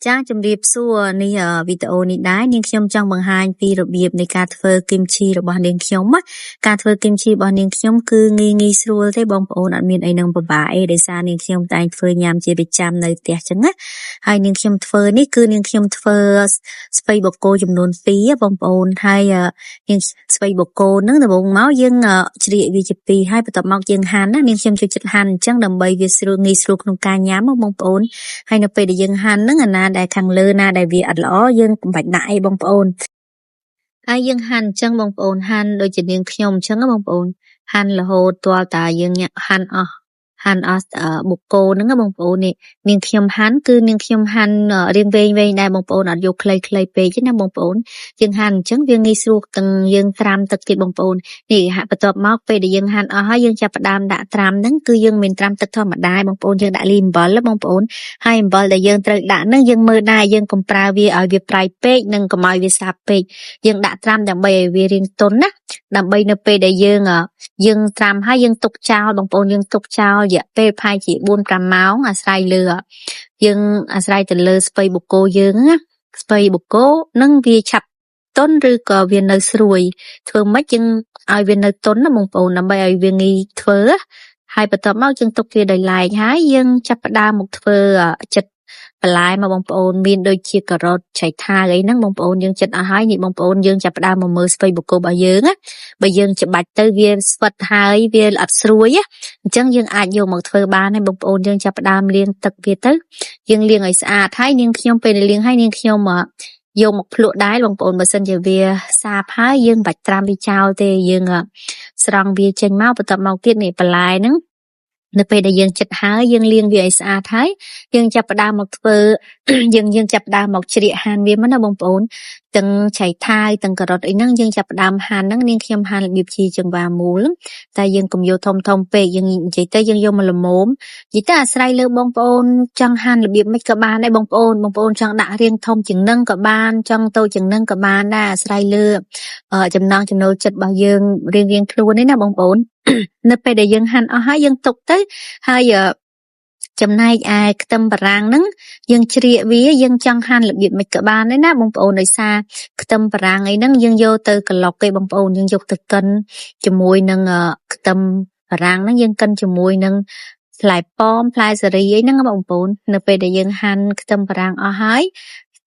ចាជំរាបសួរនេះវីដេអូនេះដែរនាងខ្ញុំចង់បង្ហាញពីរបៀបនៃការធ្វើគីមឈីរបស់នាងខ្ញុំណាការធ្វើគីមឈីរបស់នាងខ្ញុំគឺងាយងាយស្រួលទេបងប្អូនអត់មានអីនឹងពិបាកអីដោយសារនាងខ្ញុំតែងធ្វើញ៉ាំជាប្រចាំនៅផ្ទះចឹងណាហើយនាងខ្ញុំធ្វើនេះគឺនាងខ្ញុំធ្វើស្ពៃបូកគោចំនួន2បងប្អូនហើយនាងស្ពៃបូកគោហ្នឹងដំបូងមកយើងជ្រៀកវាជា2ហើយបន្ទាប់មកយើងហាន់ណានាងខ្ញុំចូលចិត្តហាន់អញ្ចឹងដើម្បីវាស្រួលងាយស្រួលក្នុងការញ៉ាំបងប្អូនហើយនៅពេលដែលយើងហាន់ហ្នឹងអាណាដែលខាងលើណាដែលវាអត់ល្អយើងកុំបាច់ដាក់អីបងប្អូនហើយយើងហាន់អញ្ចឹងបងប្អូនហាន់ដូចជានាងខ្ញុំអញ្ចឹងបងប្អូនហាន់រហូតទាល់តាយើងហាន់អស់ហាន់អស់បូកគោហ្នឹងបងប្អូននេះនាងខ្ញុំហាន់គឺនាងខ្ញុំហាន់រៀងវែងវែងដែរបងប្អូនអត់យកខ្លីខ្លីពេកទេណាបងប្អូនយើងហាន់អញ្ចឹងវាងាយស្រួលទាំងយើងត្រាំទឹកទៀតបងប្អូននេះហាក់បន្ទាប់មកពេលដែលយើងហាន់អស់ហើយយើងចាប់ផ្ដើមដាក់ត្រាំហ្នឹងគឺយើងមិនត្រាំទឹកធម្មតាបងប្អូនយើងដាក់លីអំបិលបងប្អូនហើយអំបិលដែលយើងត្រូវដាក់ហ្នឹងយើងមើលដែរយើងកុំប្រើវាឲ្យវាប្រៃពេកនិងកុំឲ្យវាសាបពេកយើងដាក់ត្រាំដើម្បីឲ្យវារាងទន់ណាដើម្បីនៅពេលដែលយើងយើងត្រាំហើយយើងទុកចោលបងប្អូនយើងទុកចោលរយៈពេលប្រហែលជា4 5ម៉ោងអាស្រ័យលើយើងអាស្រ័យទៅលើស្ពៃបូកគោយើងណាស្ពៃបូកគោនឹងវាឆាប់ទន់ឬក៏វានៅស្រួយធ្វើម៉េចយើងឲ្យវានៅទន់ណាបងប្អូនដើម្បីឲ្យវាងាយធ្វើហើយបន្ទាប់មកយើងទុកវាដោយឡែកហើយយើងចាប់ផ្ដើមមកធ្វើចិត្តបន្លែមកបងប្អូនមានដូចជាការ៉ុតឆៃថាវអីហ្នឹងបងប្អូនយើងចិត្តអស់ហើយនេះបងប្អូនយើងចាប់ផ្ដើមមកមើលស្ពៃបូកគោរបស់យើងណាបើយើងច្បាច់ទៅវាស្វិតហើយវាអត់ស្រួយអញ្ចឹងយើងអាចយកមកធ្វើបានហើយបងប្អូនយើងចាប់ផ្ដើមលាងទឹកវាទៅយើងលាងឲ្យស្អាតហើយនាងខ្ញុំពេលលាងហើយនាងខ្ញុំយកមកភ្លក់ដែរបងប្អូនបើសិនជាវាសាបហើយយើងមិនបាច់ត្រាំវាចោលទេយើងស្រង់វាចេញមកបន្ទាប់មកទៀតនេះបន្លែហ្នឹងនៅពេលដែលយើងចិត្តហើយយើងលាងវាឲ្យស្អាតហើយយើងចាប់ផ្ដើមមកធ្វើយើងយើងចាប់ផ្ដើមមកជ្រៀកហាន់វាមកណាបងប្អូនទាំងឆៃថាវទាំងការ៉ុតអីហ្នឹងយើងចាប់ផ្ដើមហាន់ហ្នឹងនាងខ្ញុំហាន់របៀបជាចង្វាមូលតែយើងកុំយកធំធំពេកយើងនិយាយទៅយើងយកមកល្មមនិយាយទៅអាស្រ័យលើបងប្អូនចង់ហាន់របៀបម៉េចក៏បានដែរបងប្អូនបងប្អូនចង់ដាក់រាងធំជាងនឹងក៏បានចង់តូចជាងនឹងក៏បានដែរអាស្រ័យលើចំណង់ចំណូលចិត្តរបស់យើងរៀងរៀងខ្លួននេះណាបងប្អូននៅពេលដែលយើងហាន់អស់ហើយយើងទុកទៅហើយចំណែកឯខ្ទឹមបារាំងហ្នឹងយើងជ្រៀកវាយើងចង់ហាន់របៀបម៉េចក៏បានដែរណាបងប្អូនដោយសារខ្ទឹមបារាំងអីហ្នឹងយើងយកទៅក្លុកគេបងប្អូនយើងយកទៅកិនជាមួយនឹងខ្ទឹមបារាំងហ្នឹងយើងកិនជាមួយនឹងផ្លែប៉ោមផ្លែសារីអីហ្នឹងបងប្អូននៅពេលដែលយើងហាន់ខ្ទឹមបារាំងអស់ហើយ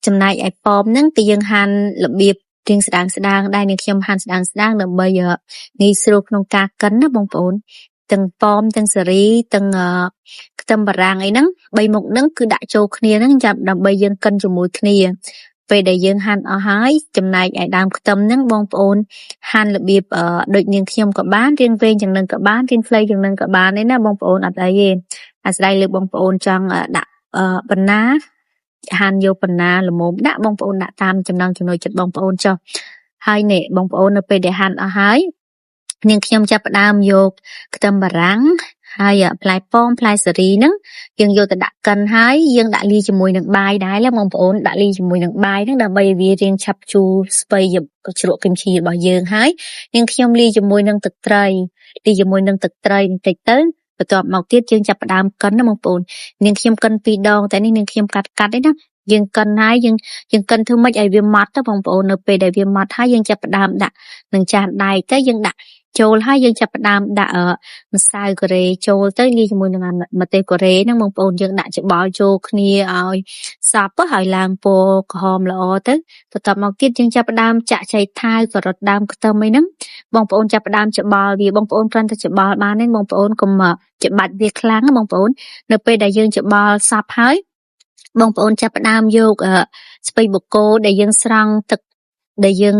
ចំណែកឯប៉ោមហ្នឹងគឺយើងហាន់របៀបរៀងស្ដាងស្ដាងដែរនាងខ្ញុំហាន់ស្ដាងស្ដាងដើម្បីងាយស្រួលក្នុងការកិនណាបងប្អូនទាំងប៉ោមទាំងសារីទាំងខ្ទឹមបារាំងអីហ្នឹងបីមុខហ្នឹងគឺដាក់ចូលគ្នាហ្នឹងចាំដើម្បីយើងកិនជាមួយគ្នាពេលដែលយើងហាន់អស់ហើយចំណែកឯដើមខ្ទឹមហ្នឹងបងប្អូនហាន់របៀបដូចនាងខ្ញុំក៏បានរៀងវែងជាងនឹងក៏បានរៀងខ្លីជាងនឹងក៏បានទេណាបងប្អូនអត់អីទេអាស្រ័យលើបងប្អូនចង់ដាក់បណ្ណាហាន់យកបណ្ណាល្មមដាក់បងប្អូនដាក់តាមចំណង់ចំណូលចិត្តបងប្អូនចុះហើយនេះបងប្អូននៅពេលដែលហាន់អស់ហើយនាងខ្ញុំចាប់ផ្ដើមយកខ្ទឹមបារាំងហើយផ្លែប៉ោមផ្លែសារីហ្នឹងយើងយកទៅដាក់កិនហើយយើងដាក់លាយជាមួយនឹងបាយដែរបងប្អូនដាក់លាយជាមួយនឹងបាយហ្នឹងដើម្បីឲ្យវារាងឆាប់ជូរស្ពៃជ្រក់គីមឈីរបស់យើងហើយនាងខ្ញុំលាយជាមួយនឹងទឹកត្រីលាយជាមួយនឹងទឹកត្រីបន្តិចទៅបន្ទាប់មកទៀតយើងចាប់ផ្ដើមកិនណាបងប្អូននាងខ្ញុំកិនពីរដងតែនេះនាងខ្ញុំកាត់កាត់ឯណាយើងកិនហើយយើងយើងកិនធ្វើម៉េចឲ្យវាម៉ត់ទៅបងប្អូននៅពេលដែលវាម៉ត់ហើយយើងចាប់ផ្ដើមដាក់នឹងចានដែកទៅយើងដាក់ចូលហើយយើងចាប់ផ្ដើមដាក់ម្សៅកូរ៉េចូលទៅលាយជាមួយនឹងម្ទេសកូរ៉េហ្នឹងបងប្អូនយើងដាក់ច្បល់ចូលគ្នាឲ្យសព្វហើយឡើងពណ៌ក្រហមល្អទៅបន្ទាប់មកទៀតយើងចាប់ផ្ដើមចាក់ឆៃថាវការ៉ុតដើមខ្ទឹមអីហ្នឹងបងប្អូនចាប់ផ្ដើមច្បល់វាបងប្អូនគ្រាន់តែច្បល់បានទេបងប្អូនកុំច្បាច់វាខ្លាំងណាបងប្អូននៅពេលដែលយើងច្បល់សព្វហើយបងប្អូនចាប់ផ្ដើមយកស្ពៃបូកគោដែលយើងស្រង់ទឹកដែលយើង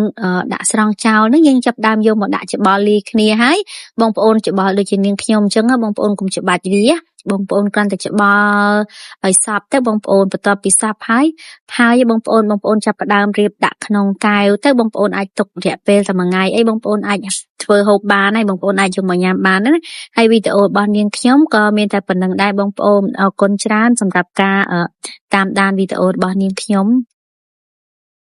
ដាក់ស្រង់ចោលហ្នឹងយើងចាប់ដើមយកមកដាក់ច្បល់លាយគ្នាហើយបងប្អូនច្បល់ដូចជានាងខ្ញុំអញ្ចឹងបងប្អូនកុំច្បាច់វាបងប្អូនគ្រាន់តែច្បល់ឲ្យសព្វទៅបងប្អូនបន្ទាប់ពីសព្វហើយហើយបងប្អូនបងប្អូនចាប់ផ្ដើមរៀបដាក់ក្នុងកែវទៅបងប្អូនអាចទុករយៈពេលតែមួយថ្ងៃអីបងប្អូនអាចធ្វើហូបបានហើយបងប្អូនអាចយកមកញ៉ាំបានណាហើយវីដេអូរបស់នាងខ្ញុំក៏មានតែប៉ុណ្ណឹងដែរបងប្អូនអរគុណច្រើនសម្រាប់ការតាមដានវីដេអូរបស់នាងខ្ញុំ។